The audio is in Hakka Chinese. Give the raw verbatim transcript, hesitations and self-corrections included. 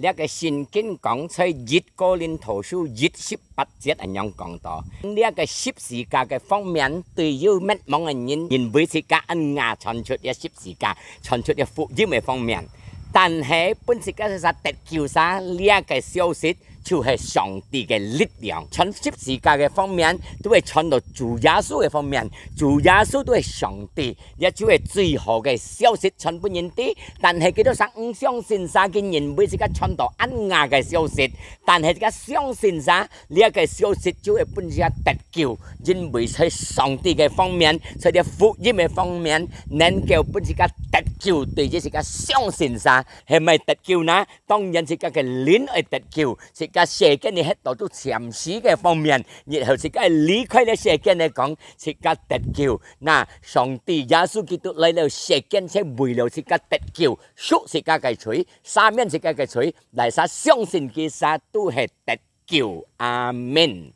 這个聖經講在一哥林多書一十八節恁樣講到，這个十字架个方面，對有滅亡个人，因為自家恁硬傳出這十字架，傳出這福音个方面。但係分自家儕得救儕，這个消息就係上帝个力量。傳十字架个方面，都會傳到主耶穌个方面，主耶穌都係上帝，也就係最好个消息傳分人知。但係幾多儕毋相信儕，佢認為自家傳到恁硬个消息，但係自家相信儕，這个消息就會分自家得救，因為在上帝个方面，在這福音个方面，能夠分自家得救，對於自家相信儕，係毋係得救呢？當然自家个靈愛得救，自家世間裡歇到都暫時个方面，然後自家離開這世間來講，自家得救。那上帝耶穌基督來到世間，就為了自家得救，贖自家个罪，赦免自家个罪，來儕相信佢儕都係得救。阿門。